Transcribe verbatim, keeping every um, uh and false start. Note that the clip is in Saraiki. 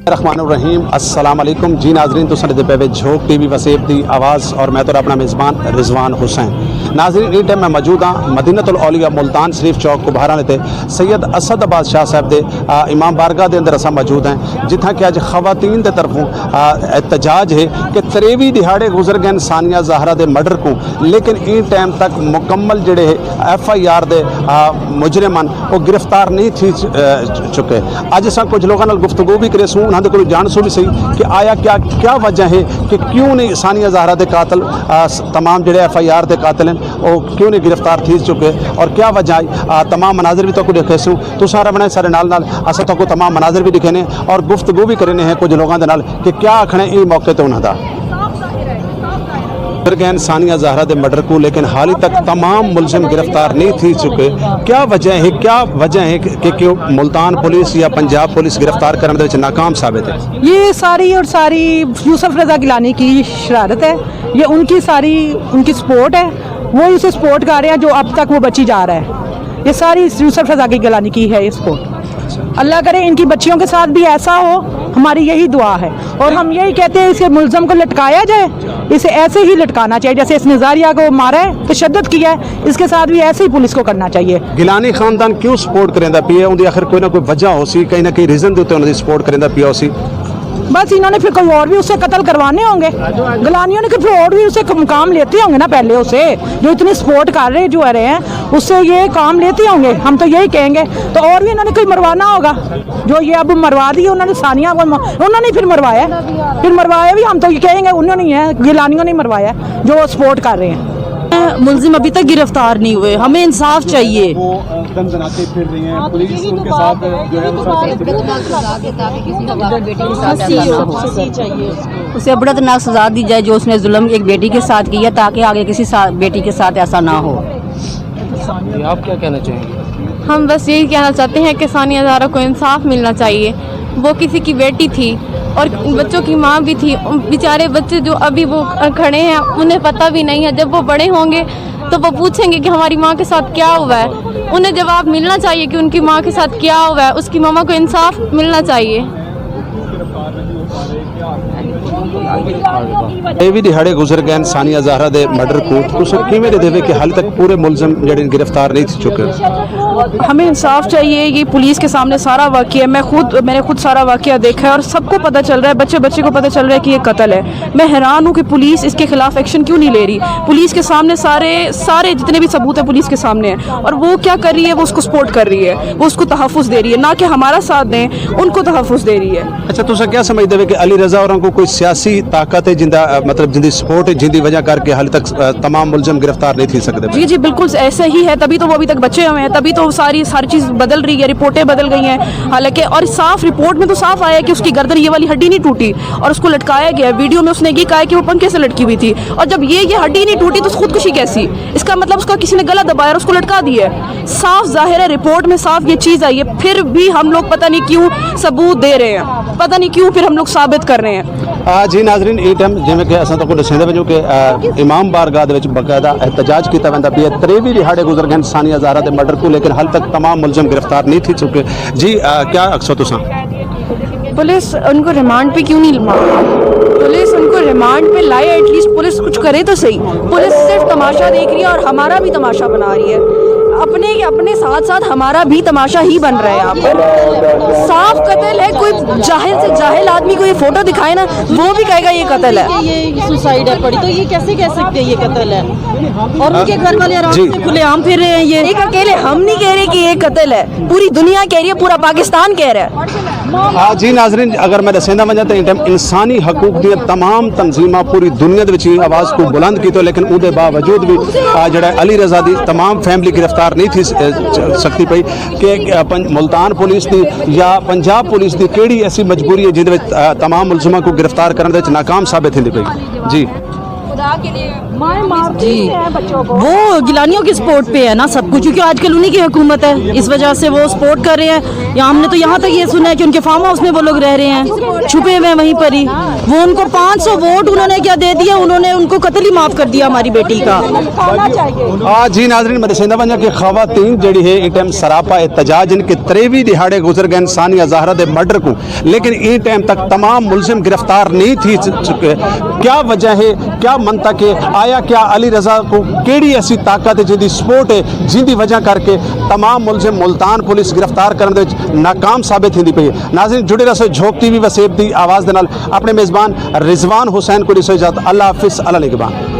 الرحمن الرحیم، السلام علیکم جی ناظرین، تساں ݙیہدے پئے وے جھوک ٹی وی وسیب دی آواز اور میں تہاݙا اپݨا میزبان رضوان حسین۔ ناظرین، ایں ٹائم میں موجود ہاں مدینۃ الاولیاء ملتان شریف چوک کبھارا تے سید اسد عباس شاہ صاحب دے، آ، امام بارگاہ دے اندر اساں موجود ہیں، جتھاں کہ اڄ خواتین دے طرفوں، آ، احتجاج ہے کہ تریوی ݙیہاڑے گزر ڳئے ثانیہ زہرا دے مرڈر کوں، لیکن ایں ٹائم تک مکمل جڑے ایف آئی آر دے، آ، مجرم ہن، او گرفتار نہیں تھی چ-، آ، چکے۔ اڄ اساں کجھ لوکاں نال گفتگو بھی کریسوں، انہاں دے کولوں جانسوں بھی صحیح کہ آیا کیا، کیا وجہ ہے کہ کیوں نہیں ثانیہ زہرا دے قاتل، آ، س-، تمام جڑے ایف آئی آر دے قاتل ہیں، او کیوں نہیں گرفتار تھی چکے اور کیا وجہ ہے؟ آ، تمام مناظر بھی تہاکوں ݙکھیسوں، تساں رہوݨے سارے نال نال، اساں تہاکوں تمام مناظر بھی ݙکھینے اور گفتگو بھی کرینے ہیں کجھ لوکاں دے نال کہ کیا آکھݨے ایں موقع تے انہاں دا۔ گزر ڳئے ثانیہ زہرا دے مرڈر کوں، لیکن حالی تک تمام ملزم گرفتار نہیں تھی چکے۔ کیا وجہ ہے، کیا وجہ ہے کہ، کہ کیوں ملتان پولیس یا پنجاب پولیس گرفتار کرݨ دے وچ ناکام ثابت ہے؟ یہ ساری اور ساری یوسف رضا گیلانی کی شرارت ہے، یہ ان کی ساری، ان کی سپورٹ ہے، وہ اسے سپورٹ کر رہے ہیں جو اب تک وہ بچی جا رہا ہے۔ یہ ساری یوسف رضا کی گیلانی کی ہے یہ سپورٹ۔ اللہ کرے ان کی بچیوں کے ساتھ بھی ایسا ہو، ہماری یہی دعا ہے۔ اور ہم یہی کہتے ہیں اسے ملزم کو لٹکایا جائے، اسے ایسے ہی لٹکانا چاہیے جیسے اس نے زاریہ کو مارا ہے، تشدد کیا ہے، اس کے ساتھ بھی ایسے ہی پولیس کو کرنا چاہیے۔ گیلانی خاندان کیوں سپورٹ کریندا پیا ہے؟ اوندی آخر کوئی نہ کوئی وجہ ہوسی، کہیں نہ کہیں ریزن دے اتے انہاں دی سپورٹ کریندا پیا ہوسی۔ بس انہوں نے پھر کوئی اور بھی اسے قتل کروانے ہوں گے، گیلانیوں نے کہ پھر اور بھی اسے کم-، کام لیتے ہوں گے نا پہلے اسے، جو اتنی سپورٹ کر رہے جو رہے ہیں، اس سے یہ کام لیتے ہوں گے، ہم تو یہی کہیں گے۔ تو اور بھی انہوں نے کوئی مروانا ہوگا، جو یہ اب مروا دیے انہوں نے ثانیہ کو م-، انہوں نے پھر مروایا، پھر مروایا بھی ہم تو یہ کہیں گے انہوں نے ہی ہے، گیلانیوں نے ہی مروایا جو سپورٹ کر رہے ہیں۔ ملزم ابھی تک گرفتار نہیں ہوئے، ہمیں انصاف چاہیے۔ وہ، آ، دن دناتے پھر رہی ہیں، پولیس ان کے ساتھ جو ہے وہ سختی۔ اسے ابڑتناک سزا دی جائے جو اس نے ظلم ایک بیٹی کے ساتھ کیا، تاکہ آگے کسی سا-، بیٹی کے ساتھ ایسا نہ ہو۔ جی، آپ کیا کہنا چاہیں گے؟ ہم بس یہی کہنا چاہتے ہیں کہ ثانیہ زہرا کو انصاف ملنا چاہیے۔ وہ کسی کی بیٹی تھی اور بچوں کی ماں بھی تھی۔ بیچارے بچے جو ابھی وہ کھڑے ہیں، انہیں پتہ بھی نہیں ہے۔ جب وہ بڑے ہوں گے تو وہ پوچھیں گے کہ ہماری ماں کے ساتھ کیا ہوا ہے۔ انہیں جواب ملنا چاہیے کہ ان کی ماں کے ساتھ کیا ہوا ہے، اس کی ماما کو انصاف ملنا چاہیے۔ اے وی ݙیہاڑے گزر ڳئے ثانیہ زہرا دے مرڈر کوں، تساں کیویں ݙیہدے وے کہ حال تک پورے ملزم جڑے گرفتار نہیں تھی چکے؟ ہمیں انصاف چاہیے، یہ پولیس کے سامنے سارا واقعہ، میں خود، میں نے خود سارا واقعہ دیکھا ہے اور سب کو پتہ چل رہا ہے، بچے بچے کو پتہ چل رہا ہے کہ یہ قتل ہے۔ میں حیران ہوں کہ پولیس اس کے خلاف ایکشن کیوں نہیں لے رہی۔ پولیس کے سامنے سارے، سارے جتنے بھی ثبوت ہیں پولیس کے سامنے ہیں، اور وہ کیا کر رہی ہے؟ وہ اس کو سپورٹ کر رہی ہے، وہ اس کو تحفظ دے رہی ہے، نہ کہ ہمارا ساتھ دیں، ان کو تحفظ دے رہی ہے۔ اچھا، تساں کیا سمجھدے وے کہ علی رضا ہوراں کوں کوئی سیاسی طاقت ہے جیندا، آ، مطلب جیندی سپورٹ ہے، جیندی وجہ کر کے حال تک، آ، تمام ملزم گرفتار نہیں تھی سکدے پئے؟ جی، جی، بالکل ایسا ہی ہے، تبھی تو وہ ابھی تک بچے ہوئے ہیں، تبھی تو ساری، ساری چیز بدل رہی ہے، رپورٹیں بدل گئی ہیں۔ حالانکہ اور صاف رپورٹ میں تو صاف آیا ہے کہ اس کی گردن یہ والی ہڈی نہیں ٹوٹی اور اس کو لٹکایا گیا ہے۔ ویڈیو میں اس نے یہ کہا ہے کہ وہ پنکھے سے لٹکی ہوئی تھی، اور جب یہ، یہ ہڈی نہیں ٹوٹی تو خودکشی کیسی؟ اس کا مطلب اس کا کسی نے گلا دبایا اور اس کو لٹکا دیا ہے۔ صاف ظاہر ہے، رپورٹ میں صاف یہ چیز آئی ہے، پھر بھی ہم لوگ پتہ نہیں کیوں ثبوت دے رہے ہیں، پتہ نہیں کیوں پھر ہم لوگ ثابت کر رہے ہیں۔ آ، جی ناظرین، ایں ٹائم جیویں کہ اساں تہاکوں ݙسیندے پئے جو کہ، آ، امام بارگاہ دے وچ باقاعدہ احتجاج کیتا ویندا پیا۔ تریوی ݙیہاڑے گزر ڳئے ثانیہ زہرا دے مرڈر کوں، لیکن حال تک تمام ملزم گرفتار نہیں تھی چکے۔ جی، آ، کیا آکھسو تساں؟ پولیس ان کو ریمانڈ پہ کیوں نہیں مانگ رہی؟ پولیس ان کو ریمانڈ پہ لائے، ایٹ لیسٹ پولیس کچھ کرے تو صحیح۔ پولیس صرف تماشا دیکھ رہی ہے اور ہمارا بھی تماشا بنا رہی ہے۔ اپنے، اپنے ساتھ ساتھ ہمارا بھی تماشا ہی بن رہا ہے یہاں پر۔ صاف قتل ہے، کوئی جاہل سے جاہل آدمی کو یہ فوٹو دکھائے نا، وہ بھی کہے گا یہ قتل ہے۔ کہ یہ سوسائڈ ہے پڑی، تو یہ کیسے کہہ سکتے ہیں یہ قتل ہے؟ اور ان کے گھر والے آرام جی۔ سے کھلے عام پھر رہے ہیں یہ۔ ایک اکیلے ہم نہیں کہہ رہے کہ یہ قتل ہے، پوری دنیا کہہ رہی ہے، پورا پاکستان کہہ رہا ہے۔ آ، جی ناظرین، اگر میں ݙسیندا ونڄاں تاں ایں ٹائم انسانی حقوق دیاں تمام تنظیماں پوری دنیا دے وچ ایں آواز کوں بلند کیتے، لیکن اوں دے باوجود بھی، آ، جڑا علی رضا دی تمام فیملی گرفتار نہیں تھی س-، اے، چ-، سڳدی پئی کہ، آ، پن-، ملتان پولیس دی یا پنجاب پولیس دی کیڑھی ایسی مجبوری ہے جیندے وچ، آ، تمام ملزماں کوں گرفتار کرݨ دے وچ ناکام ثابت تھیندی پئی۔ جی۔ مائیں مارتی ہیں بچوں کو۔ وہ گیلانیوں کی سپورٹ پہ ہے نا سب کچھ، کیونکہ آج کل انہیں کی حکومت ہے، اس وجہ سے وہ سپورٹ کر رہے ہیں۔ یا ہم نے تو یہاں تک یہ سنا ہے کہ ان کے فارم ہاؤس میں وہ لوگ رہ رہے ہیں، چھپے ہوئے ہیں وہیں پر ہی۔ وہ ان کو پانچ سو ووٹ انہوں نے کیا دے دیا، انہوں نے ان کو قتل ہی معاف کر دیا ہماری بیٹی کا۔ آ جی ناظرین، میں ݙسیندا ونڄاں کہ خواتین جڑی ہے ایں ٹائم سراپا احتجاج ہن کہ تریوی ݙیہاڑے گزر ڳئے ثانیہ زہرا دے مرڈر کوں، لیکن ایں ٹائم تک تمام ملزم گرفتار نہیں تھی چکے۔ کیا وجہ ہے؟ کیا منطق ہے؟ آیا کیا علی رضا کو کیڑی ایسی طاقت ہے جن دی سپورٹ ہے، جن دی وجہ کر کے تمام ملزم ملتان پولیس گرفتار کرن دے وچ ناکام ثابت تھیندی پئی ہے؟ ناظرین، جڑے رہسو جھوک ٹی وی وسیب دی آواز دے نال۔ اپݨے میزبان رضوان حسین کو ݙیسو اجازت۔ اللہ حافظ، اللہ نگہبان۔